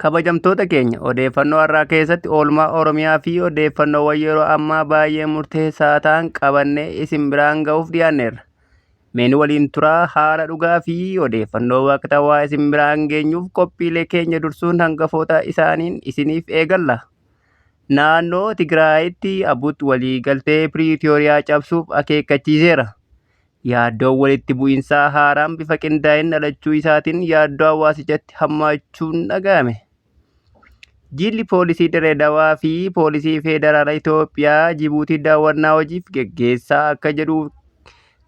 Kabajamtoota keenya odeeffannoo har'aa keessatti oolmaa Oromiyaa fi odeeffannoowwan yeroo ammaa baay'ee murteessaa ta'an qabannee isin biraan ga'uuf dhiyaanneerra. Mee nu waliin turaa haala dhugaa fi odeeffannoo waqtawaa isin biraan geenyuuf qophiilee keenya dursuun hangafoota isaaniin isiniif eegalla. Naannoo Tigraayitti Abut waliigaltee Piriitooriyaa cabsuuf akeekkachiiseera. Yaaddoon walitti bu'insaa haaraan bifa qindaa'een dhalachuu isaatiin yaaddoo hawaasichatti hammaachuun dhaga'ame. Jilli poolisii Dirree Dawaa fi poolisii Federaala Itoophiyaa Jibuutii daawwannaa hojiif geggeessaa akka jedhu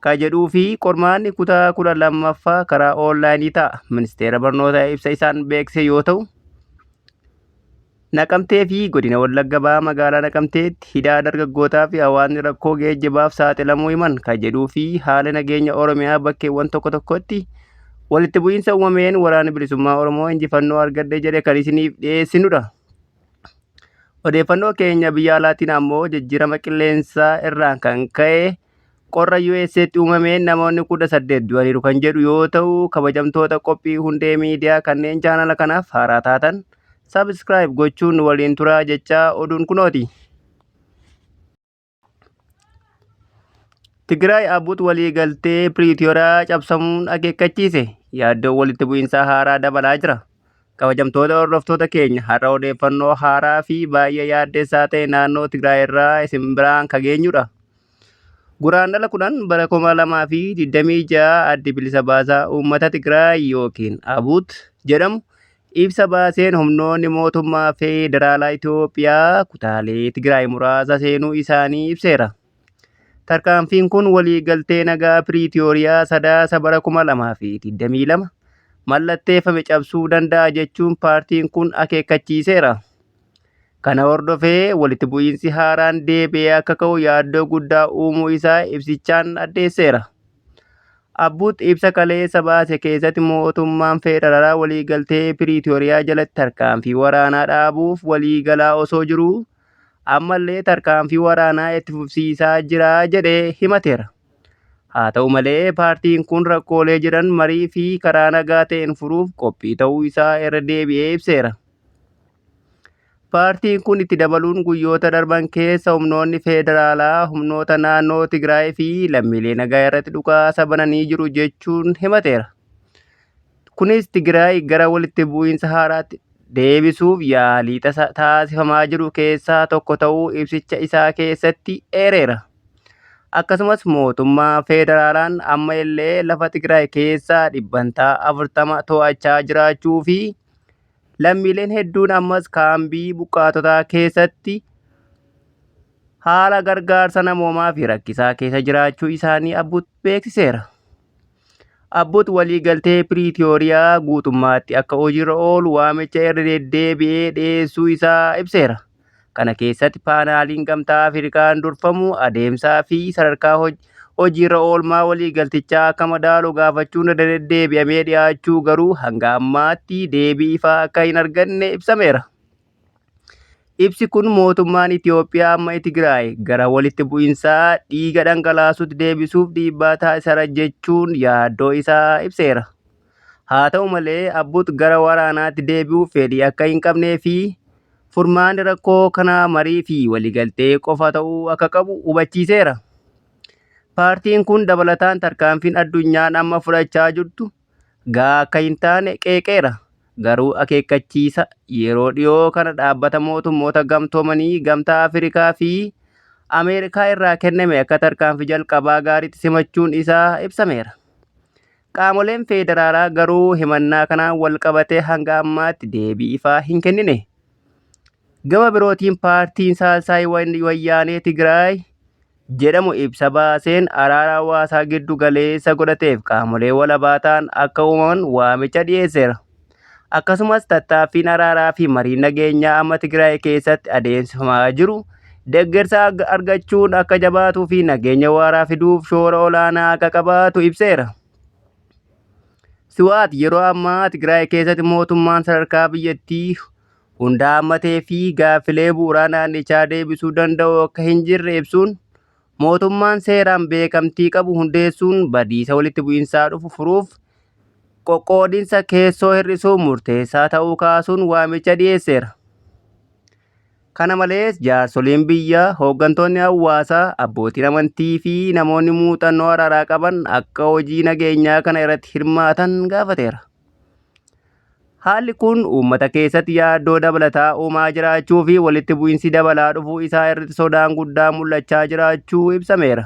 ka jedhuu fi qormaanni kutaa 12ffaa karaa oonlaayinii ta'a. Ministeera Barnootaa ibsa isaan beeksise yoo ta'u, Naqamtee fi Godina Wallagga Bahaa Magaalaa Naqamteetti hidhaa dargaggootaa fi hawaasni rakkoo geejjibaaf saaxilamuu himan kan jedhuu fi haala nageenya Oromiyaa bakkeewwan tokko tokkotti walitti bu'iinsa uumameen Waraanni Bilisummaa Oromoo injifannoo argadhe jedhe kan isiniif dhiyeessinudha. Odeeffannoo keenya biyya alaatiin ammoo jijjiirama qilleensaa irraan kan ka'e Qorra USAtti uumameen namoonni 18 du'aniiru kan jedhu yoo ta'u, kabajamtoota qophii hundee miidiyaa kanneen chaanala kanaaf haaraa taatan subscribe gochuun nu waliin turaa jechaa oduun kunooti. Tigraay Abuut waliigaltee Piriitooriyaa cabsamuun akeekkachiise. Yaaddoon walitti bu'iinsaa haaraa dabalaa jira. Kabajamtoota hordoftoota keenya har'a odeeffannoo haaraa fi baay'ee yaaddessaa ta'e naannoo Tigraay irraa isin biraan ka geenyudha. Guraandhala 10 bara 2026 Addi Bilisa Baasaa Uummata Tigraay yookiin ABUT jedhamu ibsa baaseen humnoonni mootummaa Feederaalaa Itoophiyaa kutaalee Tigraay muraasa seenuu isaanii ibseera. Tarkaanfiin kun waliigaltee nagaa Piriitooriyaa Sadaasa bara 2022 mallatteeffame cabsuu danda'a jechuun paartiin kun akeekkachiiseera. Kana hordofee walitti bu'iinsi haaraan deebi'ee akka ka'u yaaddoo guddaa uumuu isaa ibsichaan addeesseera. Abbuut ibsa kaleessa baase keessatti mootummaan federaalaa waliigaltee Piriitooriyaa jalatti tarkaanfii waraanaa dhaabuuf waliigalaa osoo jiruu ammallee tarkaanfii waraanaa itti fufsiisaa jira jedhee himateera. Haa ta'u malee paartiin kun rakkoolee jiran marii fi karaa nagaa ta'een furuuf qophii ta'uu isaa irra deebi'ee ibseera. Paartiin kun itti dabaluun guyyoota darban keessa humnoonni feederaalaa humnoota naannoo Tigraay fi lammiilee nagaa irratti dhukaasa bananii jiru jechuun himateera. Kunis Tigraay gara walitti bu'iinsa haaraatti deebisuuf yaalii tasa taasifamaa jiru keessaa tokko ta'uu ibsicha isaa keessatti eereera. Akkasumas mootummaa feederaalaan amma illee lafa Tigraay keessaa dhibbantaa 40 to'achaa jiraachuu fi Lammiileen hedduun ammas kaambii buqqaatotaa keessatti haala gargaarsa namoomaa fi rakkisaa keessa jiraachuu isaanii Abbut beeksiseera. Abbut waliigaltee Piriitooriyaa guutummaatti akka hojiirra oolu waamicha irra deddeebi'ee dhiyeessuu isaa ibseera. Kana keessatti paanaaliin Gamtaa Afrikaan durfamu adeemsaa fi sadarkaa hojiirra oolmaa waliigaltichaa akka madaalu gaafachuun irra deddeebi'amee dhiyaachuu garuu hanga ammaatti deebii ifaa akka hin arganne ibsameera. Ibsi kun mootummaan Itoophiyaa amma Tigraay gara walitti bu'insaa dhiiga dhangalaasuutti deebisuuf dhiibbaa taasiseera jechuun yaaddoo isaa ibseera. Haa ta'u malee Abbut gara waraanaatti deebi'uuf fedhii akka hin qabnee fi furmaanni rakkoo kanaa marii fi waliigaltee qofa ta'uu akka qabu hubachiiseera. Paartiin kun dabalataan tarkaanfiin addunyaan amma fudhachaa jirtu gahaa akka hin taane qeeqeera. Garuu akeekkachiisa yeroo dhiyoo kana dhaabbata mootummoota gamtoomanii, Gamtaa Afrikaa fi Ameerikaa irraa kenname akka tarkaanfii jalqabaa gaariitti simachuun isaa ibsameera. Qaamoleen feederaalaa garuu himannaa kanaan wal qabatee hanga ammaatti deebii ifaa hin kennine. Gama birootiin paartiin Saalsaay Wayyaanee Tigraay jedhamu ibsa baaseen araara hawaasaa giddu galeessa godhateef qaamolee walabaa ta'an akka uumaman waamicha dhiyeesseera. Akkasumas tattaaffiin araaraa fi mariin nageenyaa amma Tigraay keessatti adeemsifamaa jiru deggersa argachuun akka jabaatuu fi nageenya waaraa fiduuf shoora olaanaa akka qabaatu ibseera. Siwaat yeroo ammaa Tigraay keessatti mootummaan sadarkaa biyyattii hunda hammatee fi gaaffilee bu'uuraa naannichaa deebisuu danda'u akka hin jirre ibsuun mootummaan seeraan beekamtii qabu hundeessuun badiisa walitti bu'iinsaa dhufu furuuf qoqqoodinsa keessoo hir'isuun murteessaa ta'uu kaasuun waamicha dhiyeesseera. Kana malees jaarsoliin biyyaa, hooggantoonni hawaasaa, abbootiin amantii fi namoonni muuxannoo araaraa qaban akka hojii nageenyaa kana irratti hirmaatan gaafateera. Haalli kun uummata keessatti yaaddoo dabalataa uumaa jiraachuu fi walitti bu'insi dabalaa dhufuu isaa irratti sodaan guddaa mul'achaa jiraachuu ibsameera.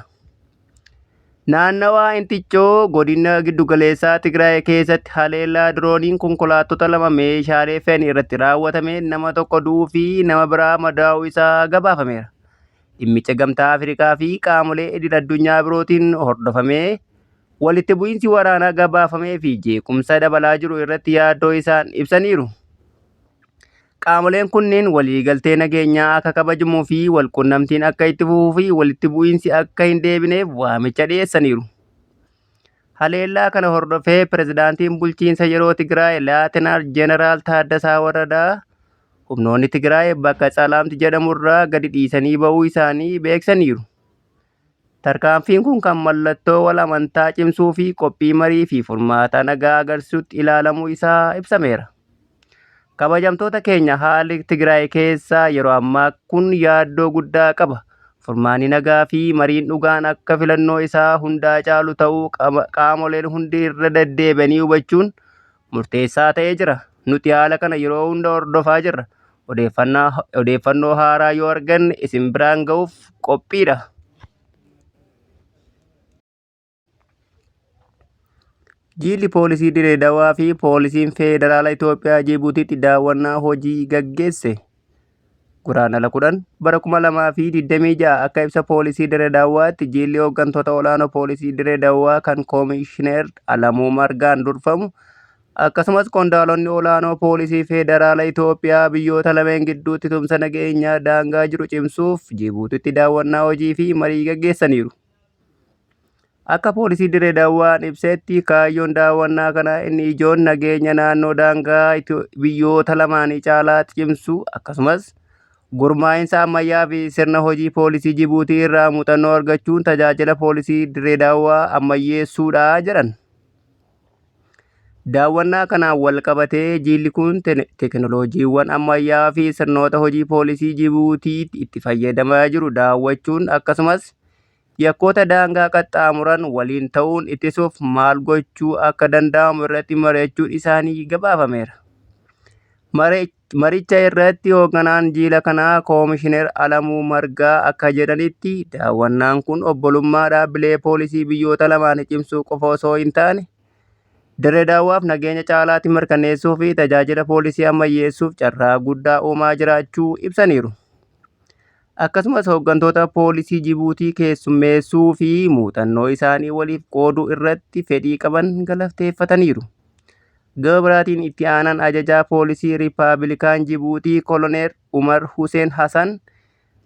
Naannawaa Inticcoo godina giddugaleessaa Tigraay keessatti haleellaa dirooniin konkolaattota lama meeshaalee fe'an irratti raawwatameen nama tokko du'uu fi nama biraa madaa'uu isaa gabaafameera. Dhimmicha Gamtaa Afrikaa fi qaamolee idil addunyaa birootiin hordofamee walitti bu'iinsi waraanaa gabaafamee fi jeequmsa dabalaa jiru irratti yaaddoo isaan ibsaniiru. Qaamoleen kunneen waliigaltee nageenyaa akka kabajamuu fi walqunnamtiin akka itti fufuu fi walitti bu'iinsi akka hin deebineef waamicha dhiyeessaniiru. Haleellaa kana hordofee pirezidaantiin bulchiinsa yeroo Tigraay Laatenaal Jeneraal Taaddasaa Warradaa humnoonni Tigraay bakka Tsalamt jedhamurraa gadi dhiisanii ba'uu isaanii beeksisaniiru. Tarkaanfiin kun kan mallattoo wal amantaa cimsuu fi qophii marii fi furmaata nagaa agarsiisutti ilaalamuu isaa ibsameera. Kabajamtoota keenya haalli Tigraay keessaa yeroo ammaa kun yaaddoo guddaa qaba. Furmaanni nagaa fi mariin dhugaan akka filannoo isaa hundaa caalu ta'uu qaamoleen hundi irra deddeebi'anii hubachuun murteessaa ta'ee jira. Nuti haala kana yeroo hunda hordofaa jirra. Odeeffannoo haaraa yoo arganne isin biraan ga'uuf qophiidha. Jilli Poolisii Dirree Dawaa fi Poolisiin Feederaala Itoophiyaa Jibuutiitti daawwannaa hojii gaggeesse. Guraandhala 10 bara 2026 akka ibsa Poolisii Dirree Dawaatti jilli hooggantoota olaanoo Poolisii Dirree Dawaa kan Koomishineer Alamuu Margaan durfamu akkasumas qondaalonni olaanoo Poolisii Feederaala Itoophiyaa biyyoota lameen gidduutti tumsa nageenyaa daangaa jiru cimsuuf Jibuutitti daawwannaa hojii fi marii gaggeessaniiru. Akka poolisii Dirree Dawaan ibsetti kaayyoon daawwannaa kanaa inni ijoon nageenya naannoo daangaa biyyoota lamaanii caalaatti cimsuu akkasumas gurmaa'insa ammayyaa fi sirna hojii poolisii Jibuutii irraa muuxannoo argachuun tajaajila poolisii Dirree Dawaa ammayyeessuudha jedhan. Daawwannaa kanaan wal qabatee jilli kun teekinooloojiiwwan ammayyaa fi sirnoota hojii poolisii Jibuutiitti itti fayyadamaa jiru daawwachuun akkasumas yakkoota daangaa qaxxaamuran waliin ta'uun ittisuuf maal gochuu akka danda'amu irratti mari'achuun isaanii gabaafameera. Maricha irratti hoogganaan jila kanaa Koomishinar Alamuu Margaa akka jedhanitti daawwannaan kun obbolummaa dhaabbilee poolisii biyyoota lamaanii cimsuu qofa osoo hin taane Dirree Dawaaf nageenya caalaatti mirkaneessuu fi tajaajila poolisii ammayyeessuuf carraa guddaa uumaa jiraachuu ibsaniiru. Akkasumas hooggantoota poolisii Jibuutii keessummeessuu fi muuxannoo isaanii waliif qooduu irratti fedhii qaban galateeffataniiru. Gama biraatiin itti aanaan ajajaa poolisii Riippaabilikaan Jibuutii Koloneel Umar Hussein Hassan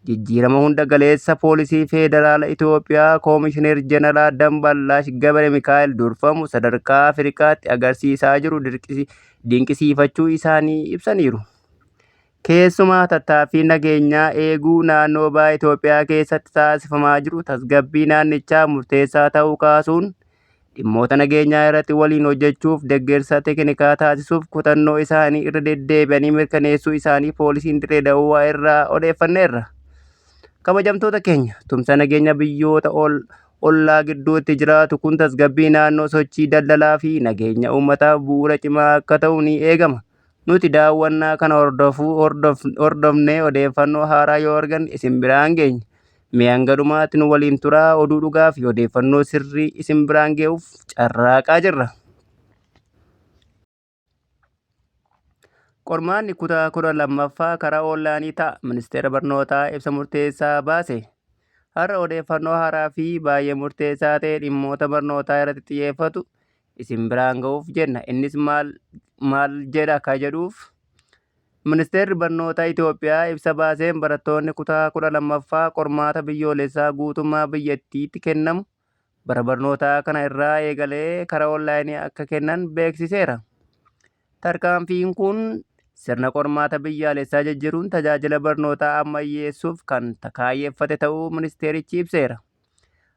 jijjiirama hunda galeessa poolisii Feederaala Itoophiyaa Koomishinar Jeneraal Damballaash Gabre Mikaa'el durfamu sadarkaa Afrikaatti agarsiisaa jiru dinqisiifachuu isaanii ibsaniiru. Keessumaa tattaaffii nageenyaa eeguu naannoo baha Itoophiyaa keessatti taasifamaa jiru tasgabbii naannichaa murteessaa ta'uu kaasuun dhimmoota nageenyaa irratti waliin hojjechuuf deeggarsa teeknikaa taasisuuf kutannoo isaanii irra deddeebi'anii mirkaneessuu isaanii poolisiin Dirree Dawaa irraa odeeffanneerra. Kabajamtoota keenya tumsa nageenya biyyoota ollaa gidduutti jiraatu kun tasgabbii naannoo sochii daldalaa fi nageenya uummataaf bu'uura cimaa akka ta'u ni eegama. Nuti daawwannaa kana hordofnee odeeffannoo haaraa yoo arganne isin biraan geenya. Mee hanga dhumaatti nu waliin turaa oduu dhugaa fi odeeffannoo sirrii isin biraan ge'uuf carraaqaa jirra. Qormaanni kutaa 12ffaa karaa oonlaayinii ta'a. Ministeera Barnootaa ibsa murteessaa baase. Har'a odeeffannoo haaraa fi baay'ee murteessaa ta'e dhimmoota barnootaa irratti xiyyeeffatu isin biraan ga'uuf jenna. Innis maal maal jedha ka jedhuuf Ministeerri Barnootaa Itoophiyaa ibsa baaseen barattoonni kutaa 12ffaa qormaata biyyoolessaa guutummaa biyyattiitti kennamu bara barnootaa kana irraa eegalee karaa onlaayinii akka kennan beeksiseera. Tarkaanfiin kun sirna qormaata biyyaalessaa jijjiiruun tajaajila barnootaa ammayyeessuuf kan kaayyeffate ta'uu ministeerichi ibseera.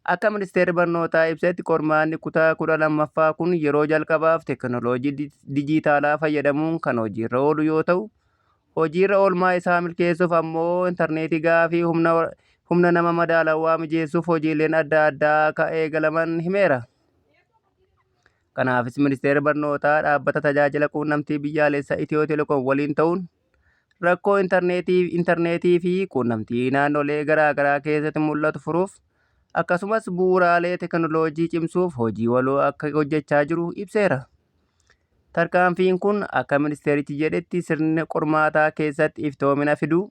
Akka Ministeerri Barnootaa ibsetti qormaanni kutaa 12ffaa kun yeroo jalqabaaf teeknooloojii dijiitaalaa fayyadamuun kan hojiirra oolu yoo ta'u, hojiirra oolmaa isaa milkeessuuf ammoo intarneetii gahaa fi humna nama madaalawaa mijeessuuf hojiileen adda addaa akka eegalaman himeera. Kanaafis Ministeerri Barnootaa dhaabbata tajaajila quunnamtii biyyaalessaa Itiyoo Telekoom waliin ta'uun rakkoo intarneetii fi quunnamtii naannolee garaa garaa keessatti mul'atu furuuf akkasumas bu'uuraalee teeknooloojii cimsuuf hojii waloo akka hojjechaa jiru ibseera. Tarkaanfiin kun akka ministeerichi jedhetti sirna qormaataa keessatti iftoomina fiduu,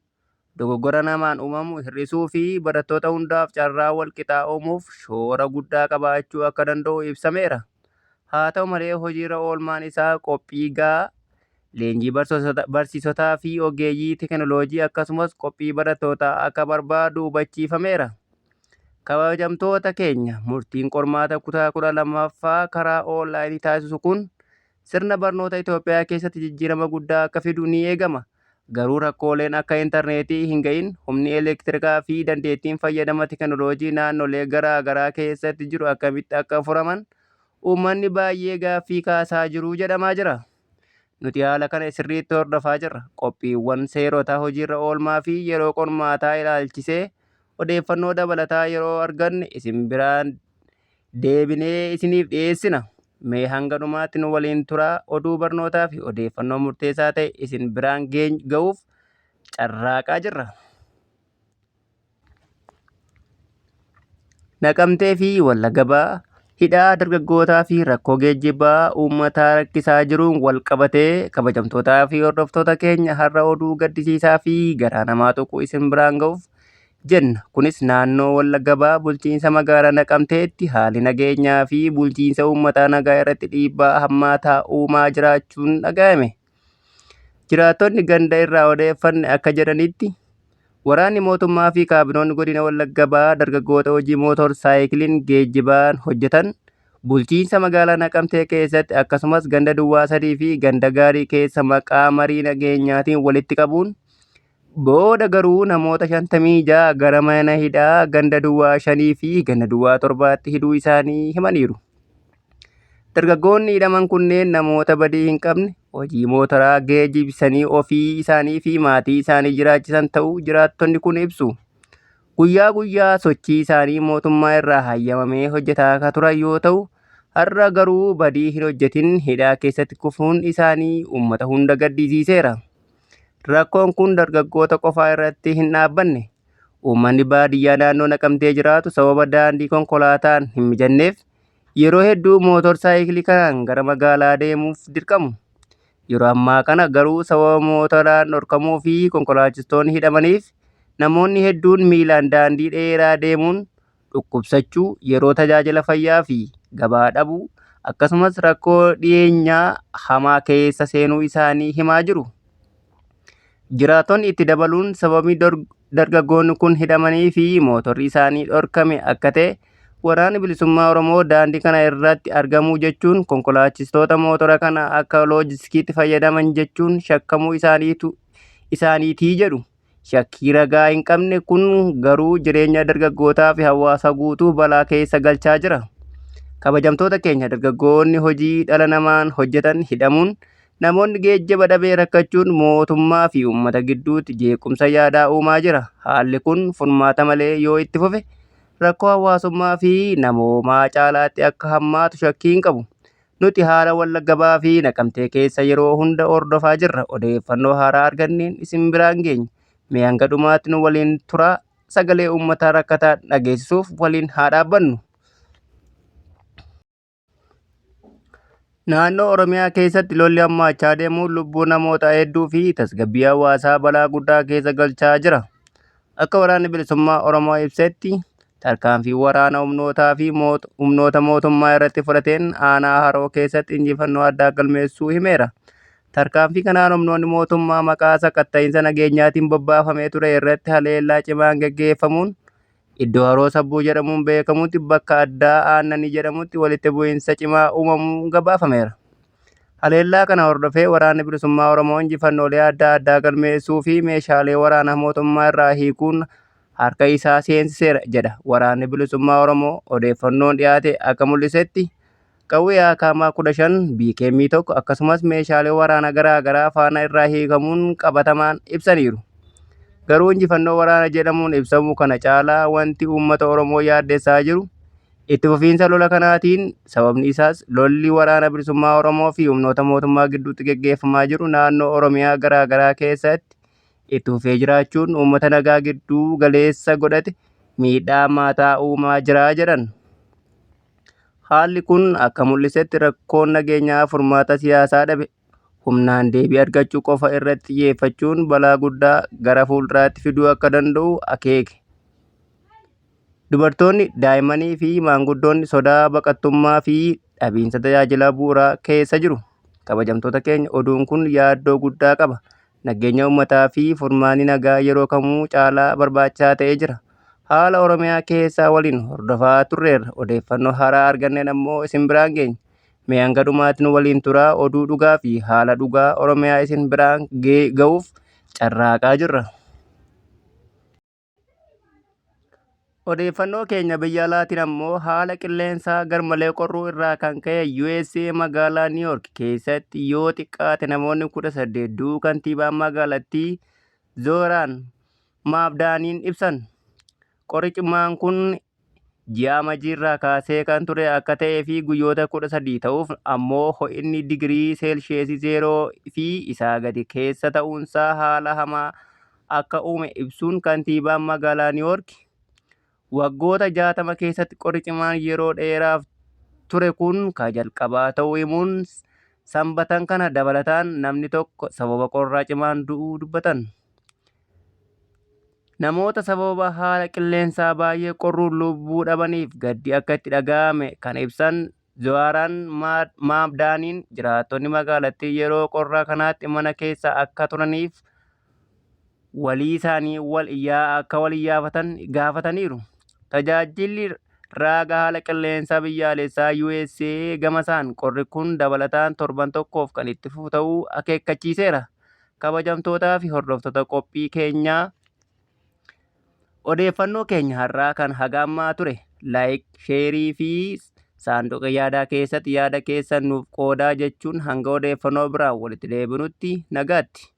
dogoggora namaan uumamu hir'isuu fi barattoota hundaaf carraa wal qixaa uumuuf shoora guddaa qabaachuu akka danda'u ibsameera. Haa ta'u malee hojiirra oolmaan isaa qophii gahaa, leenjii barsiisotaa fi ogeeyyii teeknooloojii akkasumas qophii barattootaa akka barbaadu hubachiifameera. Kabajamtoota keenya murtiin qormaata kutaa 12ffaa karaa oonlaayinii taasisu kun sirna barnoota Itoophiyaa keessatti jijjiirama guddaa akka fidu ni eegama. Garuu rakkooleen akka intarneetii hin ga'in, humni elektirikaa fi dandeettiin fayyadama teeknooloojii naannolee garaa garaa keessatti jiru akkamitti akka furaman uummanni baay'ee gaaffii kaasaa jiru jedhamaa jira. Nuti haala kana sirriitti hordofaa jirra. Qophiiwwan seerota hojiirra oolmaa fi yeroo qormaataa ilaalchisee odeeffannoo dabalataa yeroo arganne isin biraan deebinee isiniif dhiyeessina. Mee hanga dhumaatti nu waliin turaa oduu barnootaa fi odeeffannoo murteessaa ta'e isin biraan ga'uuf carraaqaa jirra. Naqamtee fi Wallagga Bahaa hidhaa dargaggootaa fi rakkoo geejjibaa uummataa rakkisaa jiruun wal qabatee kabajamtootaa fi hordoftoota keenya har'a oduu gaddisiisaa fi garaa namaa tuqu isin biraan ga'uuf jenna. Kunis naannoo Wallagga Bahaa bulchiinsa magaalaa Naqamteetti haalli nageenyaa fi bulchiinsa uummataa nagaa irratti dhiibbaa hammaataa uumaa jiraachuun dhaga'ame. Jiraattonni ganda irraa odeeffanne akka jedhanitti, waraanni mootummaa fi kaabinoonni godina Wallagga Bahaa dargaggoota hojii mootor saayikiliin geejjibaan hojjetan bulchiinsa magaalaa Naqamtee keessatti akkasumas ganda Duwwaa 3 fi ganda Gaarii keessa maqaa marii nageenyaatiin walitti qabuun booda garuu namoota 56 gara mana hidhaa ganda Duwwaa 5 fi ganda Duwwaa 7tti hidhuu isaanii himaniiru. Dargaggoonni hidhaman kunneen namoota badii hin qabne hojii mootoraa geejjibsanii ofii isaanii fi maatii isaanii jiraachisan ta'uu jiraattonni kun ibsu. Guyyaa guyyaa sochii isaanii mootummaa irraa hayyamamee hojjetaa akka turan yoo ta'u, har'a garuu badii hin hojjetin hidhaa keessatti kufuun isaanii uummata hunda gaddisiiseera. Rakkoon kun dargaggoota qofaa irratti hin dhaabbanne. Uummanni baadiyyaa naannoo Naqamtee jiraatu sababa daandii konkolaataan hin mijanneef yeroo hedduu mootor saayikilii kanaan gara magaalaa deemuuf dirqamu. Yeroo ammaa kana garuu sababa mootoraan dhorkamuu fi konkolaachistoonni hidhamaniif namoonni hedduun miilaan daandii dheeraa deemuun dhukkubsachuu, yeroo tajaajila fayyaa fi gabaa dhabuu akkasumas rakkoo dhiyeenyaa hamaa keessa seenuu isaanii himaa jiru. Jiraattonni itti dabaluun sababni dargaggoonni kun hidhamanii fi mootorri isaanii dhorkame akka ta'e waraanni bilisummaa Oromoo daandii kana irratti argamuu jechuun konkolaachistoota mootora kana akka loojistikiitti fayyadaman jechuun shakkamuu isaaniitii jedhu. Shakkii ragaa hin qabne kun garuu jireenya dargaggootaa fi hawaasa guutuu balaa keessa galchaa jira. Kabajamtoota keenya dargaggoonni hojii dhala namaan hojjetan hidhamuun namoonni geejjiba dhabee rakkachuun mootummaa fi uummata gidduutti jeequmsa yaadaa uumaa jira. Haalli kun furmaata malee yoo itti fufe rakkoo hawaasummaa fi namoomaa caalaatti akka hammaatu shakkii hin qabu. Nuti haala Wallagga Bahaa fi Naqamtee keessa yeroo hunda hordofaa jirra. Odeeffannoo haaraa arganneen isin biraan geenya. Mee hanga dhumaatti nu waliin turaa. Sagalee uummataa rakkataa dhageessisuuf waliin haa dhaabbannu. Naannoo Oromiyaa keessatti lolli hammaachaa deemuun lubbuu namoota hedduu fi tasgabbii hawaasaa balaa guddaa keessa galchaa jira. Akka Waraanni Bilisummaa Oromoo ibsetti, tarkaanfii waraana humnootaa fi humnoota mootummaa irratti fudhateen aanaa Haroo keessatti injifannoo addaa galmeessuu himeera. Tarkaanfii kanaan humnoonni mootummaa maqaa sakatta'iinsa nageenyaatiin bobbaafamee ture irratti haleellaa cimaan gaggeeffamuun Iddoo Haroo Sabbuu jedhamuun beekamutti bakka addaa Aannanii jedhamutti walitti bu'iinsa cimaa uumamuun gabaafameera. Haleellaa kana hordofee Waraanni Bilisummaa Oromoo injifannoolee adda addaa galmeessuu fi meeshaalee waraanaa mootummaa irraa hiikuun harka isaa seensiseera jedha Waraanni Bilisummaa Oromoo. Odeeffannoon dhiyaate akka mul'isetti qawwee AKM 15, BKM 1 akkasumas meeshaalee waraanaa garaa garaa faana irraa hiikamuun qabatamaan ibsaniiru. Garuu injifannoo waraana jedhamuun ibsamu kana caalaa wanti uummata Oromoo yaaddessaa jiru itti fufiinsa lola kanaatiin sababni isaas lolli waraana bilisummaa Oromoo fi humnoota mootummaa gidduutti geggeeffamaa jiru naannoo Oromiyaa garaa garaa keessatti itti fufee jiraachuun uummata nagaa gidduu galeessa godhate miidhaa maataa uumaa jira jedhan. Haalli kun akka mul'isetti rakkoon nageenyaa furmaata siyaasaa dhabe humnaan deebii argachuu qofa irratti xiyyeeffachuun balaa guddaa gara fuulduraatti fiduu akka danda'u akeeke. Dubartoonni, daa'immanii fi maanguddoonni sodaa baqattummaa fi dhabiinsa tajaajila bu'uuraa keessa jiru. Kabajamtoota keenya oduun kun yaaddoo guddaa qaba. Nageenya uummataa fi furmaanni nagaa yeroo kamuu caalaa barbaachisaa ta'ee jira. Haala Oromiyaa keessaa waliin hordofaa turreerra. Odeeffannoo haaraa arganneen ammoo isin biraan geenya. Mee hanga dhumaatti nu waliin turaa oduu dhugaa fi haala dhugaa Oromiyaa isin biraan ga'uuf carraaqaa jirra. Odeeffannoo keenya biyya alaatiin ammoo haala qilleensaa garmalee qorruu irraa kan ka'e USA magaalaa New York keessatti yoo xiqqaate namoonni 18 du'uu kantiibaan magaalattii Zooraan Maabdaaniin ibsan. Qorri cimaan kun ji'a Amajjii irraa kaasee kan ture akka ta'ee fi guyyoota 13 ta'uuf ammoo ho'inni digirii seelsheesii 0 fi isaa gadi keessa ta'uunsaa haala hamaa akka uume ibsuun kantiibaan magaalaa Niiwoorki waggoota 60 keessatti qorri cimaan yeroo dheeraaf ture kun ka jalqabaa ta'uu himuun Sanbatan kana dabalataan namni tokko sababa qorraa cimaan du'uu dubbatan. Namoota sababa haala qilleensaa baay'ee qorruun lubbuu dhabaniif gaddi akka itti dhaga'ame kan ibsan Zohaaraan Maamdaaniin jiraattonni magaalattii yeroo qorraa kanaatti mana keessa akka turaniif walii isaanii wal akka wal iyyaafatan gaafataniiru. Tajaajilli raaga haala qilleensaa biyyaalessaa USA gamasaan qorri kun dabalataan torban tokkoof kan itti fufu ta'uu akeekkachiiseera. Kabajamtootaa fi hordoftoota qophii keenyaa odeeffannoo keenya har'aa kan haga ammaa ture like, share fi saanduqa yaadaa keessatti yaada keessan nuuf qoodaa jechuun hanga odeeffannoo biraan walitti deebinutti nagaatti.